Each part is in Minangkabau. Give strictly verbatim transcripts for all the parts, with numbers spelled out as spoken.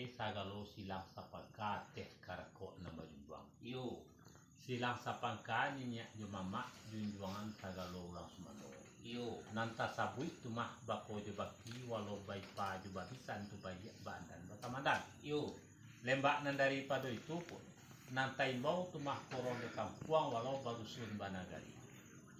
sagalo silang sapangka teh karakok nan bajunjuang. Iyo. Silang sapangka niniak jo mamak, junjuangan sagalo urang sumando. Iyo. Nan tasabuik tu mah bako jo baki, walau baipa jo babisan tu baiak baandan batamandan. Iyo. Lembak nan daripado itu pun, nan taimbau tu mah korong jo kampuang walau barusun banagari.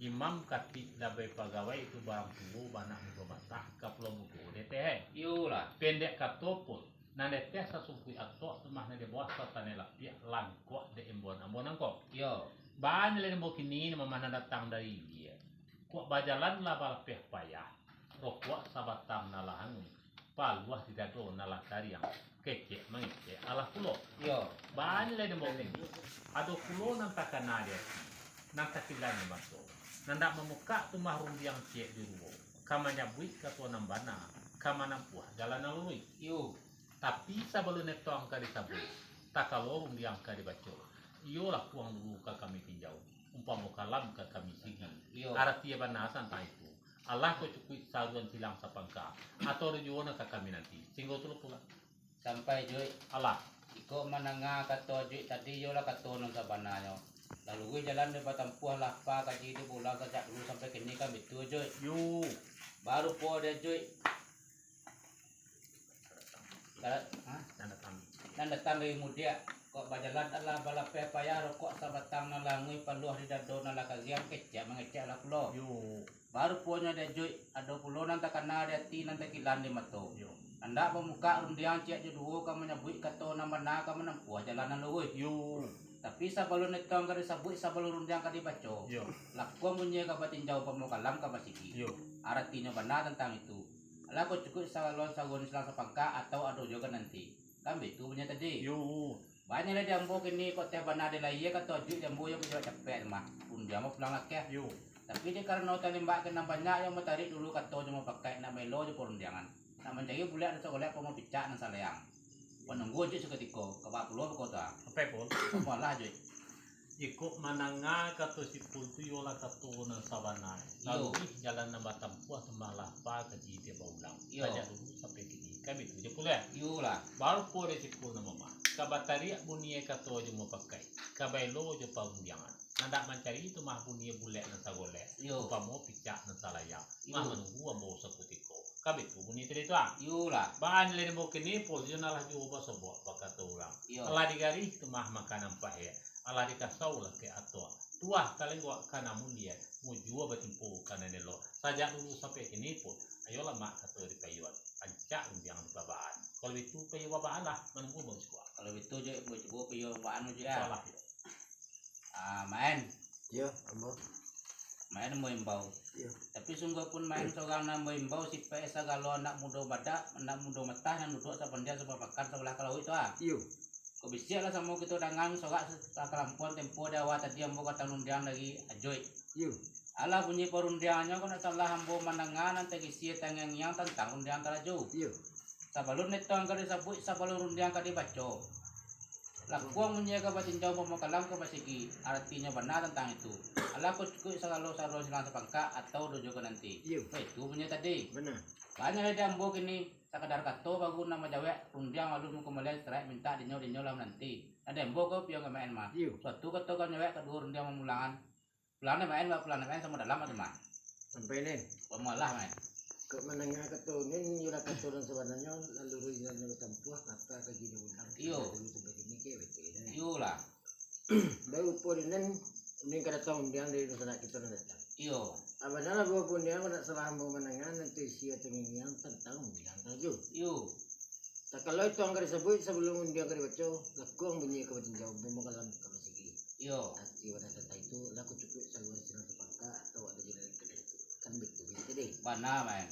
Imam katik dabai pagawai tu barang tuo banak mudo matah ka pulau mudo deteh. Iyolah. Pendek kato pun, nan deteh sasungkuik atok tu mah nan di bawah satanai lapiak langkok dek imbon ambo nangko. Iyo. Banyak lah imbau kini nan mah nan datang dari ilia. Kok bajalan lah balapeh payah, rokok sabatang nan lah anguih, paluah di dado nan lah kariang, kecek mangecek alah pulo. Iyo. Banyak lah imbau kini. Ado pulo nan takana di ati, nan takilan di mato, nan dak mamukak tu mah rundiang ciek jo duo, ka manyabuik kato nan bana, ka manampuah jalan nan luruih. Iyo. Tapi sabalun etong ka disabuik, takalo rundiang ka dibaco, iyolah kuang dulu ka kami tinjau, umpamo kalam ka kami sigi. Iyo. Arati bana tantang itu, alah ko cukuik saruan silang sapangka, atau ado juo nan ka kami nanti. Singgo tu lo pulang. Sampai, Juik. Alah. Iko mandanga kato Juik tadi, iyolah kato nan sabananyo. Lalu jalan di batampuah, lapa kaji di bulan sajak dulu sampai kini kan bitu, Juik. Yo. Baru po dia, Juik. Ka-, ha? Nan datang. Nan datang dari mudiak. Kok bajalan alah balapeh payah, rokok sabatang nan lah anguih, paluah di dado nan lah kariang, kecek mangecek alah pulo. Yo. Baru ponyo diajuik, ado pulo nan takana di ati, nan takilan di mato. Yo. Andak bamukak rundiang ciek jo duo, ka manyabuik kato nan bana, ka manampuah jalan nan luruih. Yo. Tapi sabalun etong ka disabuik, sabalun rundiang ka dibaco, yo, lakuang bunyi ka batinjau, umpamo kalam ka basigi. Yo. Aratinyo bana tantang itu. Alah ko cukuik saruan silang sapangka, atau ado juo ka nanti. Kan bitu bunyi tadi. Yo. Banyak lah di ambo kini, kok teh bana di layie, kato ajuik di ambo, yo, ka jawek capek mah. Rundiang mah pulang lakeh. Yo. Tapi dek karano talimbak ka nan banyak, yo, matarik dulu kato jo mupakaik, nak baelo jo parundiangan. Nak mancari bulek nan sagolek, umpamo picak nan salayang. Panunggu ajuik sakutiko, ka baa pulo bako tu, ah. Apo, Pul? Apolah, Juik. Iko mandanga kato si Pul tu, iyolah kato nan sabana. Iyo. Lalu ih, jalan nan batampuah tu mah lapa kaji tibo ulang. Iyo. Sajak dulu sampai kini, kan bitu je, Pul, yo? Iyolah. Baru po dek si Pul nan mamah. Ka batariak bunyi kato jo mupakaik, ka baelo jo parundiangan. Nan dak mancari tu mah bunyi bulek nan sagolek, iyo, umpamo picak nan salayang. Iyo. Mah manunggu ambo sakutiko. Kan bitu bunyi tadi tu, ah. Iyolah. Baa nilai ambo kini, Pul, yo, nan lah juo basobok, bakato urang. Iyo. Alah digarih tu mah makanan pahek, alah dikasau lakek atok. Tuah talenggok ka nan mulie, mujua batimpo ka nan elok. Sajak dulu sampai kini, Pul, ayolah mak kato dipayuan, rancak rundiang dipabaan. Kalau itu, payuan babaan lah, manunggu ambo siko. Kalau itu, Juik, ambo cubo payuan babaan, Juik, ah. Insyaallah, yo. Ah, Maen. Yo, ambo. Maen ambo imbau. Yo. Tapi sungguahpun Maen sorang nan ambo imbau, sipaik sagalo anak mudo badak, anak mudo matah, nan duduak sapandian, sapapakan, sabalah ka lauik tu, ah. Iyo. Kok bisiak lah samo kito dangan, sorak sa-, sakalampuan tempo di awa tadi ambo ka tarundiang dari ajuik. Iyo. Alah bunyi parundiangannyo, kok ndak salah ambo mandanga, nan tagisi tangiang-ngiang tantang rundiang karajo. Iyo. Sabalun etong ka disabuik, sabalun rundiang ka dibaco, lakuang bunyi ka batinjau, umpamo kalam ka basigi, aratinyo bana tantang itu. Alah ko cukuik sagalo saruan silang sapangka, atau ado juo ka nanti. Iyo. Baitu bunyi tadi. Bana. Banyak lah di ambo kini, sakadar kato baru nan manjawek, rundiang alun bakumalian, istirahat mintak dinyo, dinyo lah mananti. Nan di ambo ko piyo ka Maen mah. Iyo. Suatu kato ka manjawek, kaduo rundiang mamulangan. Pulang dek Maen, ba pulang dek Maen, samo dalam tu mah. Sampai nen. Pamalah, Maen. Kok mandanga kato nen, iyolah kato nan sabananyo, lalu rundiang nan batampuah, lapa kaji nan ulang. Iyo. Dulu sampai kini ke, betul, nen. Iyolah. Baru po di nen, nen ka datang rundiang dari dunsanak kito nan datang. Iyo. Abana lah buah rundiang, kok ndak salah ambo mandanga, nan tagisi tangiang-ngiang tantang rundiang karajo. Iyo. Takalo etong ka disabuik, sabalun rundiang ka dibaco, lakuang bunyi ka batinjau, umpamo kalam ka basigi. Iyo. Arati bana tantang itu, alah ko cukuik saruan silang sapangka, atau ado juo nan ka nanti. Kan bitu bunyi tadi. Bana, Maen.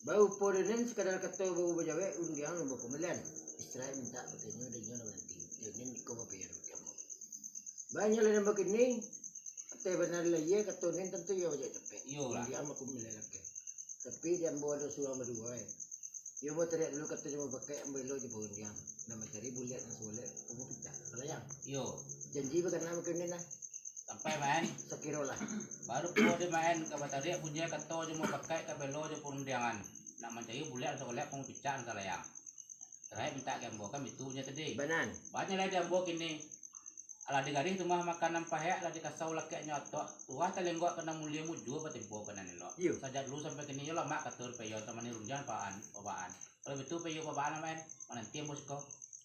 Baru po di nen, sakadar kato baru bajawek, rundiang alun bakumalian. Istirahat mintak batinyo, dinyo lah mananti. Di nen iko bapayo. Banyak lah nan bakini, ateh bana lah iyo, kato nen tantu iyo bajawek capek. Iyolah. Rundiang bakumalian lakeh. Tapi di ambo ado surang baduo, eh. Iyo, ambo tariak dulu kato jo mupakaik, ambo elo jo parundiang. Nan mancari bulek nan sagolek, umpamo picak nan salayang. Iyo. Janji bakana bakini lah. Sampai, Maen. Sakiro lah. Baru po di Maen ka batariak bunyi kato jo mupakaik, ka baelo jo parundiangan. Nak mancari bulek nan sagolek, umpamo picak nan salayang. Tarai mintak ka ambo kan bitu nyo tadi. Banan. Banyak lah di ambo kini. Alah digarih rumah makan nan pahek, alah dikasau lakeknyo atok, tuah talenggok ka nan mulie, mujua batimpo ka nan elok. Iyo. Sajak dulu sampai kini, iyo lamak kato di peyo samani rundiang paan, babaan. Kalau bitu peyo babaan, aman, mananti ambo siko.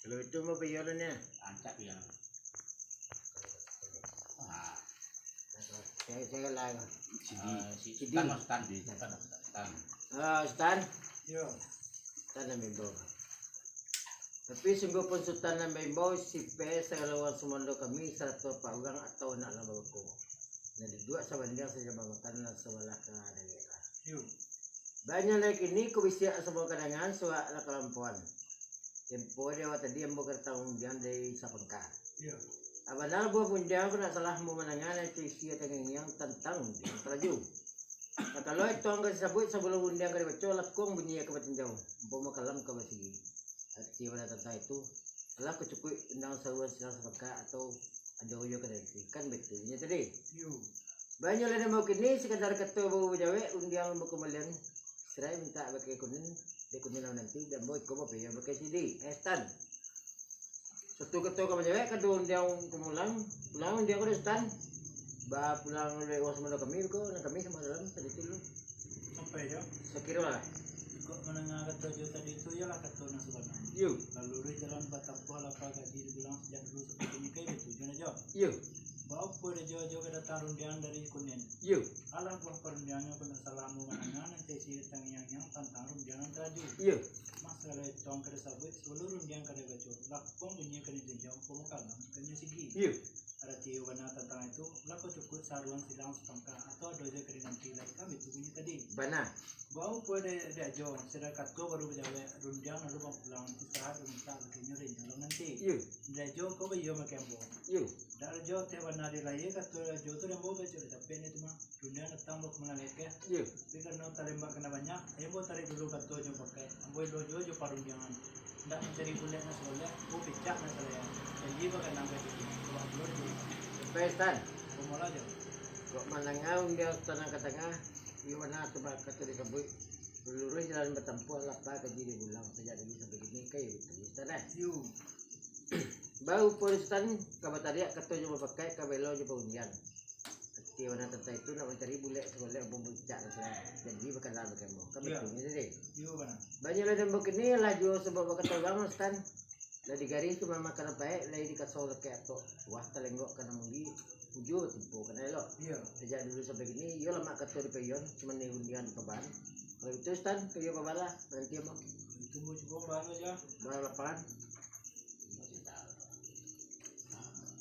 Kalau bitu ambo peyo lah nyo. Rancak peyo. Ah. Saya, saya lah. Sidi. Ah, si Sidi. Tan, Tan. Sidi. Tan, Tan. Ah, Tan. Yo. Tan ambo. Tapi sungguahpun Sutan nan baimbau, si P sagalo urang sumando kami, sarato apak urang atau anak nan babako. Nan duduak sabandiang sajabalah makan, nan sabalah ka daerah. Yo. Banyak lai kini ko bisiak samo kadangan, surak lah kalampuan. Tempo di awak tadi ambo ka datang undiang dari Sapangka. Yo. Abana buah undiang ko nak salah ambo mandanga, nan isi tangiang tantang undiang taraju. Nah, kalau itu angka disabuik sabalum undiang ka dibaco, lakuang bunyi ka batinjau, ambo makalam ka basigi. Arti bana tantang itu, alah kucukuik undang saruan silang Sapangka atau ado yo ka diartikan baitulnyo tadi. Yo. Banyak lah namo kini, sakadar kato baru bajawek, undiang bakumbalian, serai mintak bakai kunin, dek kunin lah nanti, dan ambo iko bapian bakai sidi. Eh, Tan. Satu kato ka bajawek, kaduo undiang kumulang, pulang undiang ko dek Sutan. Ba pulang dek urang sumando kami ko, nan kami samo dalam sadikit dulu. Sampai jo. Sakiro lah. Kok mandanga kato jo tadi tu, iyolah kato nan sabananyo. Yo. Lalu luruih jalan batampuah lapa kaji dibulang sajak dulu sampai kini, ka itu tujuan ajo. Yo. Baa pulo dek jo, jo ka datang rundiang dari kunin. Yo. Alah buah parundiangan ko nak salah ambo mandanga, nan taisi tangiang-ngiang tantang rundiang nan taraju. Yo. Masalah itu angka disabuik sabalum rundiang ka dibaco, lakuang bunyi ka ditinjau, pamakalam ka disigi. Iyo. Arati bana tantang itu, lah ko cukuik saruan silang Sapangka, atau ado juo ka dinanti lai, kan bitu bunyi tadi. Bana. Baa pulo dek, dek jo, sadar kato baru bajawek, rundiang lalu bapulang, istirahat bamintak, bakinyo dek nyo lah nanti. Iyo. Dek jo ko baiyo makai ambo. Iyo. Dak jo teh bana di lahia kato jo tu, dek ambo baco dek capek ni tu mah. Rundiang datang bakumbalian lakek. Iyo. Tapi karano talembak ka nan banyak, ambo tarik dulu kato jo pakai. Ambo elo juo jo parundiangan. Ndak mancari bulek nan sagolek, ambo picak nan salayang. Janji bakanang ka diri, kaba pulo dek jo. Sampai, Tan. Bamolah jo. Kok mandanga undiang Sutan nan ka tangah, iyo bana tu bak kato disabuik. Luruih jalan batampuah, lapa kaji dibulang, sajak dulu sampai kini, ka iyo bitu, Sutan, eh. Yo. Baa pulo Sutan ka batariak kato jo bapakai, ka baelo jo parundiang. Arati bana tantang itu, nak mancari bulek sagolek, ambo picak nan salayang. Janji bakanang bakai ambo. Kan bitu nyo tadi. Iyo, bana. Banyak lah namo kini, lah juo sabab bakato urang, Sutan. Lah digarih rumah makan nan pahek, lah dikasau lakek atok, tuah talenggok ka nan mulie, mujua batimpo ka nan elok. Iyo. Sajak dulu sampai kini, iyo lamak kato di peyo, samani rundiang di pabaan. Kalau itu, Sutan, peyo pabaan lah, nanti ambo. Itu ambo cubo pabaan jo. Pabaan lapangan.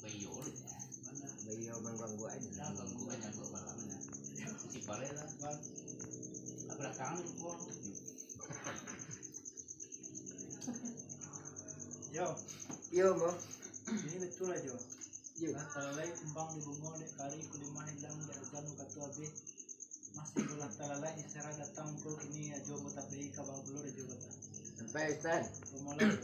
Baiyo, baiyo mangganggu aja. Nah, ganggu aja, ganggu malam aja. Si Pare lah. Lah belakang tu, gua. Yo. Yo, ambo. Ini bitu lah, Jo. Yo. Lah talalai kumbang di bungo, dek kari kulimah ilang, dek azan wakatu abih. Masih lah talalai isyarat datang ko, kini ajo ambo tapihi ka bangkulo dek jo kota. Sampai, Sutan. Pamala, Jo.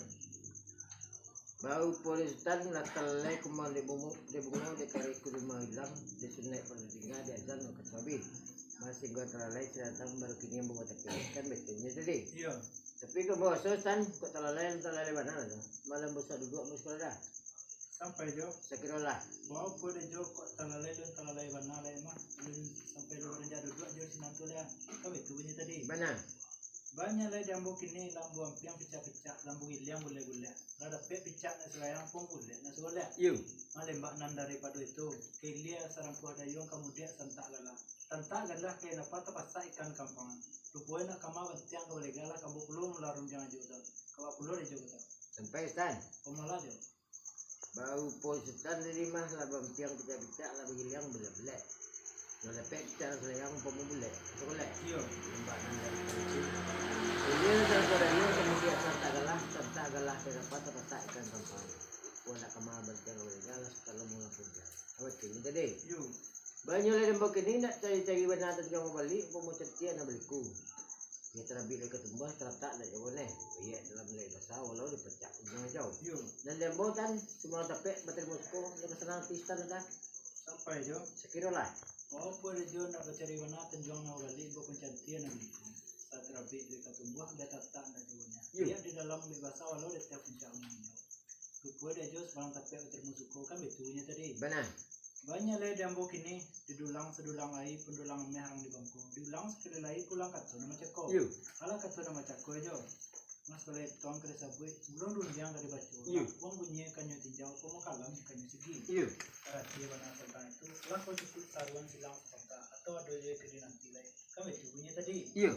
Baa pulo Sutan, lah talalai kumbang dek bungo, dek bungo, dek kari kulimah ilang, dek sunaik pado tingga, dek azan wakatu abih. Masih lah talalai isyarat datang, baru kini ambo tapihi, kan bitu nyo tadi. Iyo. Tapi kok ambo raso, Sutan, kok talalai, talalai bana lah tu. Malam busak duduak ambo sikolah dah. Sampai jo. Sakiro lah. Baa pulo dek jo, kok talalai, lun talalai bana lai mah. Lun sampai lun rancak duduak jo sinan tu lah. Kan bitu bunyi tadi. Bana. Banyak lai di ambo kini, lah ambo ampiang picak-picak, lah ambo giliang bulek-bulek. Lah dapek picak nan salayang, pun bulek nan sagolek. Iyo. Malembak nan daripado itu, ka ilia sarampuah dayuang, ka mudiak santak galah. Tantak galah ka ilia lapa, tapasak ikan kampangan. Rupo nak kama bantiang ka balega, lah ka ambo pulo mula rundiang ajo tu. Kaba pulo dek jo tu. Sampai, Sutan. Pamala jo. Baa pulo Sutan tadi mah, lah baampiang picak-picak, lah bagiliang bulek-bulek. Lah dapek picak nan salayang, pun bulek. Sagolek. Iyo. Lambak nan dari itu. Ilia sarampuah dayuang, ka mudiak santak galah, santak galah ka ilia lapa, tapasak ikan kampangan. Rupo nak kama bantiang ka balega, lah Sutan lo mula rundiang. Apo tu, minta deh? Yo. Banyak lah di ambo kini, nak cari-cari bana tanjuang babaliak, umpamo cantiak nan baliku. Iyo tarabik dari katumbuah, talatak dari awal neh. Baiak dalam lai basa, walau dipacak ujuang hijau. Yo. Nan di ambo, Tan, cuma dapek batarimo syukur, nan basanang ati Sutan dah. Sampai jo. Sakiro lah. Baa pulo dek jo nak bacari bana tanjuang nan babaliak, umpamo cantiak nan baliku. Tarabik dari katumbuah, talatak dari awal neh. Iyo. Biak di dalam bek basa, walau di ateh puncak gunung hijau. Rupo dek jo samalam tapek batilimo suko, kan baitu nyo tadi. Bana. Banyak lai di ambo kini, di dulang sadulang lai, pandulang ameh arang di bangko. Diulang sakali lai, pulang kato nan bacako. Iyo. Alah kato nan bacako jo. Mas balai tuang ka disabuik, sabalun rundiang ka dibaco. Iyo. Lakuang bunyi ka nyo tinjau, pomo kalam ka nyo sigi. Iyo. Arati bana tantang itu, lah kok cukuik saruan silang sapangka, atau ado je ka dinanti lai. Kan baitu bunyi tadi. Iyo.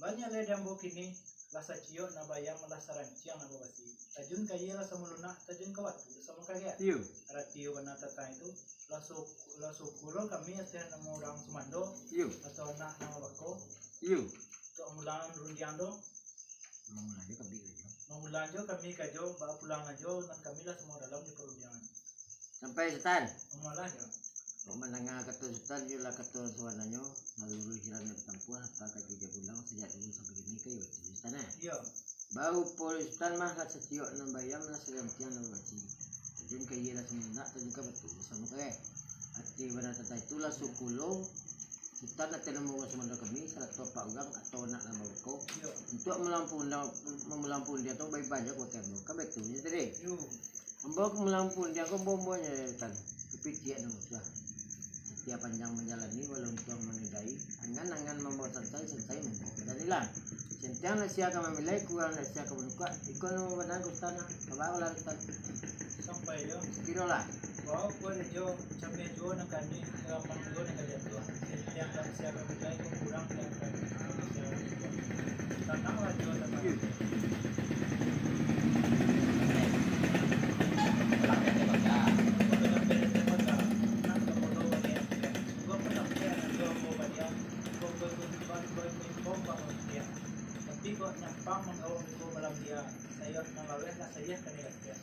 Banyak lai di ambo kini, lah saciok nan baayam, lah saranciang nan babasi. Tajun ka aia lah samo lunak, tajun ka batu lah samo kariak. Iyo. Arati bana tantang itu, lah su-, lah suko lo kami ateh namo urang sumando, iyo, atau anak nan babako. Iyo. Untuak mamulang rundiang tu. Mamulang jo kami karajo. Mamulang jo kami karajo, baa pulang ajo, nan kami lah samo dalam di parundiangan. Sampai, Sutan. Amualah jo. Kok mandanga kato Sutan, iyolah kato sabananyo, saluruih jalan nan ditampuah, harta ka dijak pulang, sajak dulu sampai kini, ka iyo baitu, Sutan, eh? Iyo. Barupo Sutan mah, lah saciok nan baayam, lah saranciang nan babasi. Tajun ka aia lah samo lunak, tajun ka batu lah samo kariak. Arati bana tantang itu, lah suko lo Sutan ateh namo urang sumando kami, sarato apak urang atau anak nan babako. Iyo. Untuak mamulang rundiang, mamulang rundiang tu, baimbau jo ka ambo. Kan baitu nyo tadi. Iyo. Ambo ka mamulang rundiang ko, ambo-ambo nyo, Sutan. Tapi ciek nan usah. Satiok panjang manjalani, walau untuang manidai. Angan-angan mambaok santai, santai mambaok badan ilang. Santiang nan sia ka mamilai, kurang nan sia ka manukak. Iko nan bana ko, Sutan, ah. Kaba ko lah, Sutan? Sampai jo. Sakiro lah. Baa pulo jo, cameh juo nan kani, rapang juo nan kajatuah. Santiang nan sia ka mamilai, kurang nan sia ka manukak. Tananglah jo, tanang. Iyo. Tapi kok nyampang manggawa muko malam dia, sayuah nan laweh lah sayuah kanai rapiak.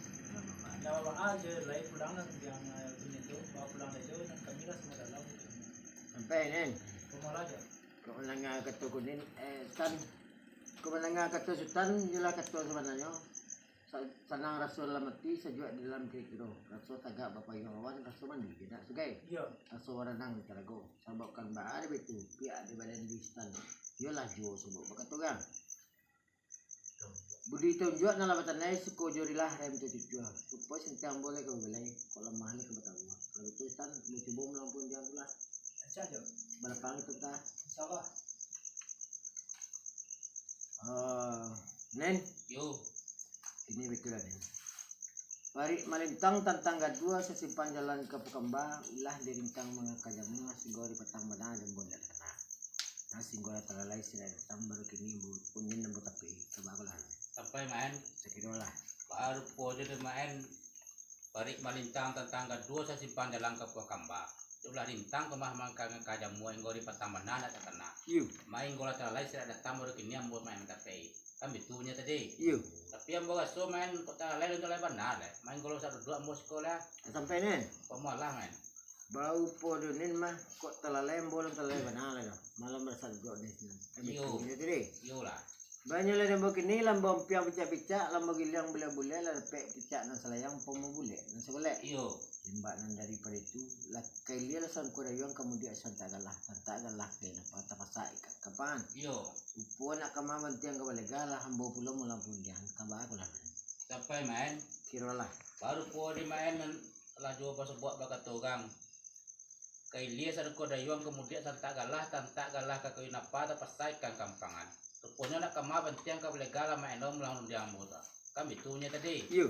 Ndak baa-baa je, lai pulang lah rundiang, eh, punyo tu, bawa pulang ajo, nan kami lah samo dalam. Sampai, Nen. Kumalah ajo. Kok mandanga kato kunin, eh, Sutan. Kok mandanga kato Sutan, iyolah kato sabananyo. Sa-, sanang raso dalam ati, sajuak di dalam kiro-kiro. Raso tagak bapayuang awan, raso mandi di anak sungai. Iyo. Raso baranang di talago. Sabab kan baa dek baitu, piak di badan di Sutan. Iyolah juo sabab bakato urang. Budi tunjuak nan lah batanai, suko jo rilah rem tututua. Rupo santiang ambo lai ka babalai, kok lamah lai ka batawa. Kalau baitu, Sutan, ambo cubo mamulang rundiang tu lah. Rancak jo. Balapang tu, Tan. Insya Allah. Ah, Nen. Yo. Kini baitu lah, Nen. Parik malintang tantang gadua, sasimpang jalan ka Pakamba, ulah dirintang mangaka jamua, singgo di patang bana jambu indak takana. Nah, singgo lah talalai si indak datang, baru kini bu-, kunin nan batapik, kaba ko lah. Sampai, Mak En. Sakiro lah. Baru po jo deh, Mak En. Parik malintang tantang gadua, sasimpang jalan ka Pakamba. Ulah rintang ko mah mangaka jamua, singgo di patang bana indak takana. Iyo. Main gola talalai si indak datang, baru kini ambo main tapei. Kan bitu nyo tadi. Iyo. Tapi ambo raso main kok talalai, talalai bana lai. Main gola saduduak ambo siko lah. Sampai, Nen. Pamualah, main. Bau po do nin mah, kok talalai ambo, talalai bana lai doh. Malam rasa duduak ni. Kan bitu nyo tadi. Iyo lah. Banyak lah ambo kini, lah ambo ampiang picak-picak, lah ambo giliang bulek-bulek, lah dapek picak nan salayang, pomo bulek nan sagolek. Iyo. Limbak nan daripado itu, lah ka ilia lah sangko dayuang, kamudiak santak galah, santak galah ka napa tapasak ikan kapan. Iyo. Rupo nak kama bantiang ka balega, lah ambo pulo mamulang rundiang, kaba ko lah. Sampai, Mak En. Kiro lah. Baru po di, Mak En, lah juo basabuak bakato urang. Ka ilia sangko dayuang, kamudiak santak galah, santak galah ka kayu napa tapasak ikan kampangan. Ruponyo nak kama bantiang ka balega, lah Mak En lo mamulang rundiang ambo tu. Kan bitu nyo tadi. Iyo.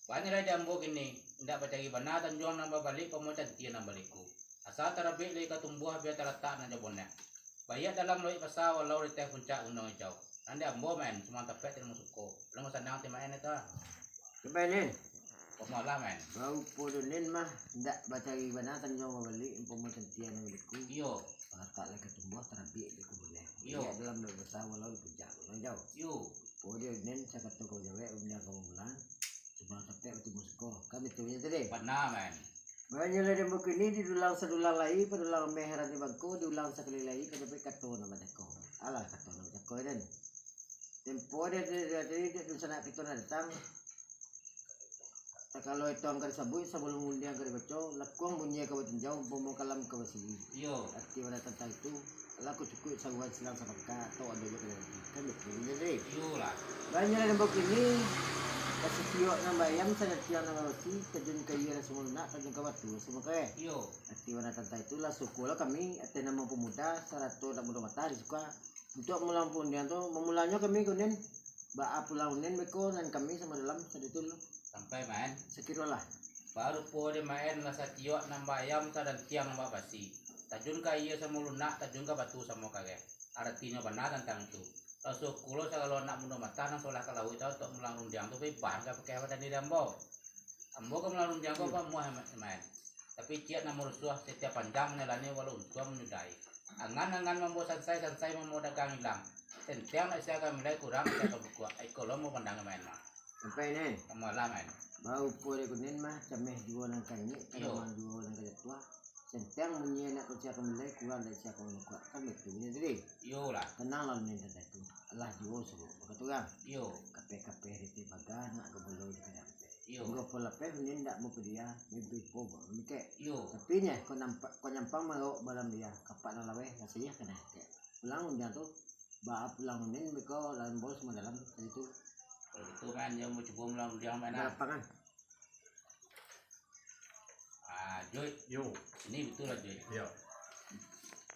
Banyak lai di ambo kini, indak bacari bana tanjuang nan babalik, pomo cantiang nan baliku. Asa tarabik lai ka tumbuah, bia talatak nan jo bonek. Baiak dalam lauik basa, walau di ateh puncak gunuang ijau. Nan di ambo, Mak En, sumang tapek ti nan masuko. Pulang basanang ti, Mak En, itu ah. Sampai, Nen. Pamualah, Mak En. Bau po do nin mah, indak bacari bana tanjuang babalik, pomo cantiang nan baliku. Iyo. Talatak lai ka tumbuah, tarabik lai ka bonek. Iyo. Baiak dalam lauik basa, walau di puncak gunuang ijau. Iyo. Po do nin, sakato ka bajawek, rundiang ka mamulang. Sumang tapek batimbo siko. Kan bitu nyo tadi. Bana, Mak En. Banyak lah di ambo kini, diulang sadulang lai, padulang ameh arang di bangko, diulang sakali lai, ka dapek kato nan bacako. Alah, kato nan bacako, Den. Tempo dari, dari, dari, dari dunsanak kito nan datang. Sakalo itu angka disabuik, sabalun rundiang ka dibaco, lakuang bunyi ka batinjau, umpamo kalam ka basigi. Iyo. Arati bana tantang itu, Lah ko cukuik saruan silang sapangka, atau ado jo ka nanti. Kan baitu nyo tadi. Iyolah. Banyak nan bakini, kasih tiok nan bayam, sadan tiang nan basi, tajun ka iyo nan samo lunak, tajun ka batu samo kareh. Iyo. Ati bana tantang itu lah, syukurlah kami, ateh namo pamuda, sarato nak mudo mata di suka. Untuak mulang pundiang tu, mamulanyo kami kunin, baa pulang unin beko nan kami samo dalam saditu lu. Sampai, Maen. Sakirolah. Barupo di Maen lah satiok nan bayam, sadan tiang nan bak basi. Tajun ka iyo samo lunak, tajun ka batu samo kareh. Aratinyo bana tantang itu. Raso kulo sagalo anak mudo matah nan solah ka lauik tau, untuak mulang rundiang tu, bebas ka pakai badan diri ambo. Ambo ka mulang rundiang ko pamuah, Maen. Tapi ciek nan marusuah, satiok panjang manjalani, walau untuang manyudahi. Angan-angan mambawa sansai, sansai mambawa dagang ilang. Sentiang nak sia ka milai, kurang sia ka bukuak, iko lo mamandang Maen mah. Sampai ni. Pamalam Maen. Bau po dek kunin mah, cameh juo nan kanyik, iyo, kalamang juo nan kajatuah. Sentiang munyi nak ko sia ka milai, kurang dari sia ka bukuak. Kan baitu bunyi tadi. Iyolah. Tananglah kunin tantang itu. Alah juo suruah bakaturang. Iyo. Kapeh-kapeh di tibaga, nak ka bulu di kadampek. Iyo. Anggo pun lapeh, unin ndak bapadia, mimpi po bamikek. Iyo. Tapi nyo, kok nampak, kok nyampang mangawak balam dia, kapak nan laweh, rasanya kena hekek. Pulang unin tu, baa pulang unin, beko dalam bos manggalam tadi tu. Kalau gitu, Maen, yo, mau cubo mulang rundiang, Maen, ah. Lapangan. Ah, Joy. Yo. Ini betul lah, Joy. Yo.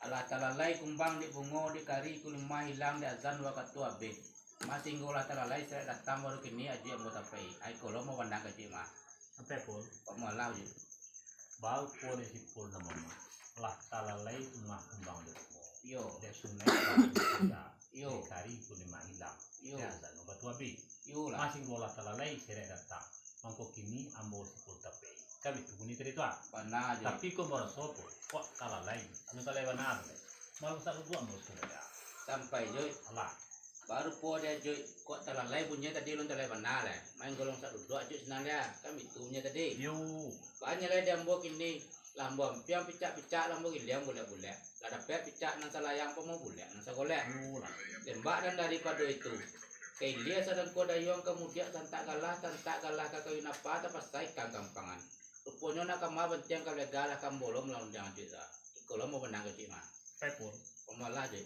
Alah talalai kumbang dek bungo, dek kari kulimah ilang, dek azan wakatu abih. Masih inggo lah talalai, sirek datang baru kini, ajuik ambo tapai. Ai, ko lo mamandang ka ajuik mah. Sampai pun. Kok malah, Joy? Bau po dek sipul namo mah. Lah talalai kumbang dek bungo. Yo. Dek sungai kumbang dek kari. Yo. Dek kari kulimah ilang. Yo. Dek azan wakatu abih. Yo lah. Masih inggo lah talalai, sirek datang. Mangko kini ambo sipul tapai. Kan baitu bunyi tadi tu, ah. Bana, Joy. Tapi kok maraso ko, kok talalai. Anu talalai bana tu, lai. Marusak duduak ambo sudah, ya. Sampai, Joy. Alah. Baru po dia, Joy. Kok talalai bunyi tadi, lun talalai bana, lai. Main golong sak duduak, Joy, senang dia. Kan baitu bunyi tadi. Yo. Banyak lai di ambo kini. Lah ambo ampiang picak-picak, lah ambo giliang bulek-bulek. Lah dapek picak nan salayang, pamo bulek nan sagolek. Yo lah. Lembak nan daripado itu. Ka ilia sadangko dayuang, ka mudiak santak galah, santak galah ka kayu napa, tapasai ikan kampangan. Ruponyo nak kama bantiang ka lega, lah ka ambo lo mulang rundiang ajuik sa. Iko lo mamandang ka ajuik mah. Sampai pun. Pamalah, Joy.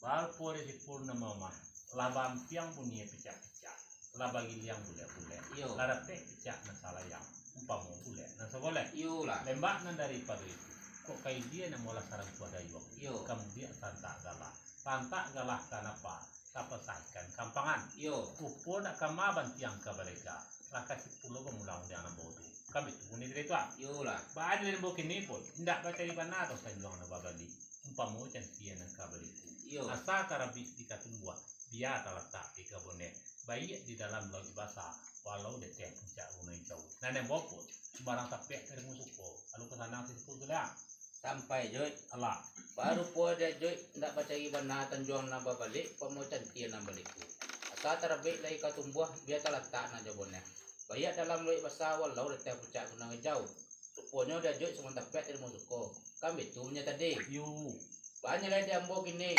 Bau po dek sipul namo mah. Lah baampiang bunyi picak-picak. Lah bagiliang bulek-bulek. Iyo. Lah dapek picak nan salayang. Umpamo bulek nan sagolek. Iyo lah. Lembak nan daripado itu. Kok ka ilia namo lah sarangkuah dayuang. Iyo. Ka mudiak santak galah. Santak galah ka napa? Tapasai ikan kampangan. Iyo. Rupo nak kama bantiang ka balega. Lah ka sipul lo bamulang rundiang nan bau tu. Kan baitu bunyi tadi tu, ah. Iyo lah. Baa nan bau kini pun. Indak bacari bana doh sanjuang nan babali. Umpamo cantia nan ka baliku. Iyo. Asa tarabik di katumbuah, bia talatak di kaboneh. Baiak di dalam lauik basa, walau di ateh puncak gunuang ijau. Nan ambo po, sumbarang tapek tarimu suko, lalu ka sanang sipul tu lah. Sampai, Joy. Alah. Baru po dia, Joy, ndak bacari bana tanjuang nan babalik, pamo cantia nan baliku. Asa tarabik lai katumbuah, bia talatak nan jo boneh. Baiak dalam lauik basa, walau di ateh puncak gunuang ijau. Ruponyo dia, Joy, sumbarang tapek tarimu suko. Kan baitu bunyi tadi. Yo. Banyak lai di ambo kini.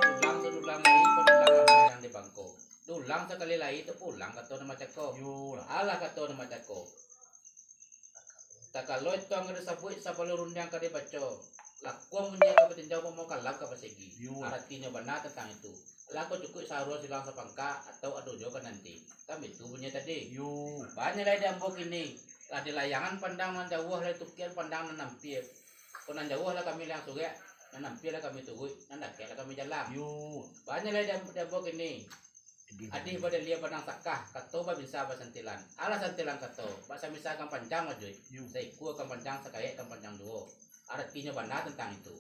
Dulang sadulang lai, padulang ambo nan di bangko. Dulang sakali lai, tapulang kato nan bacako. Yo lah. Alah kato nan bacako. Takaloi tuang ka disabuik, sabalun rundiang ka dibaco. Lakuang bunyi ka batinjau, pamo kalam ka basigi. Yo. Aratinyo bana tantang itu. Lah ko cukuik saruang silang sapangka, atau ado juo ka nanti. Kan baitu bunyi tadi. Yo. Banyak lai di ambo kini. Lah di layangan pandang nan jauah, lah di tukian pandang nan ampia. Ko nan jauah lah kami liang surek, nan ampia lah kami turuik, nan dakek lah kami jalang. Yo. Banyak lai di am-, di ambo kini. Adih badalia pandang sakah, kato babinsa basantilan. Alah santilan kato, bak samisal kampanjang, Joy. Yo. Saikua kampanjang, sakayek kampanjang juo. Aratinyo bana tantang itu.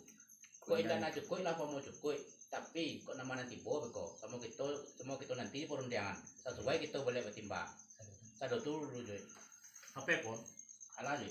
Kok indak nak cukuik lah, pamo cukuik. Tapi, kok namo nan tibo beko, samo kito, samo kito nanti di parundiangan. Sasuai kito baliak batimbang. Sado tu dulu, Joy. Apo pun? Alah, Joy.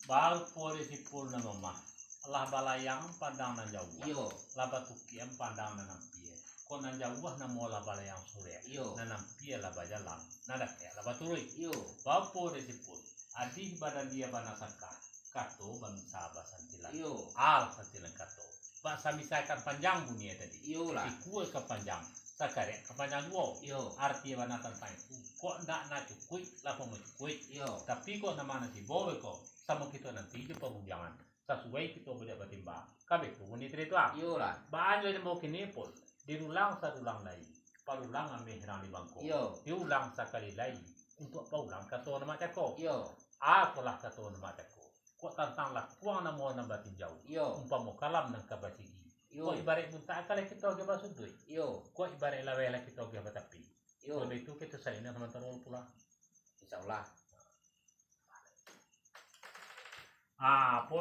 Bau po di sipul namo mah. Lah balayang pandang nan jauah. Iyo. Lah batukian pandang nan ampia. Kok nan jauah namo lah balayang surek. Iyo. Nan ampia lah bajalang. Nan dakek lah baturuik. Iyo. Bau po di sipul. Adih badalia bana sakah. Kato bamisa basantilan. Iyo. Al santilan kato. Bak samisal kampanjang bunyi tadi. Iyolah. Sikua kampanjang. Sakarek kampanjang juo. Iyo. Arti bana tantang itu. Kok ndak nak cukuik, lah pamo cukuik. Iyo. Tapi kok namo nan tibo beko, samo kito nanti di parundiangan. Sasuai kito buliah batimbang. Kabeh tu bunyi tadi tu ah. Iyolah. Baa nyo ilmu kini pun, diulang sadulang lai, parulang ameh nan di bangko. Iyo. Diulang sakali lai, untuak paulang kato nan mak cako. Iyo. Apolah kato nan mak cako. Kok tantang lakuang namo nan batinjau. Iyo. Umpamo kalam nan ka basigi. Iyo. Kok ibaraik buntak akalai kito agiah basuduik. Iyo. Kok ibaraik laweh lah kito agiah batapi. Iyo. Kalau itu kito salingan samantaro pulang. Insyaallah. Ah, apo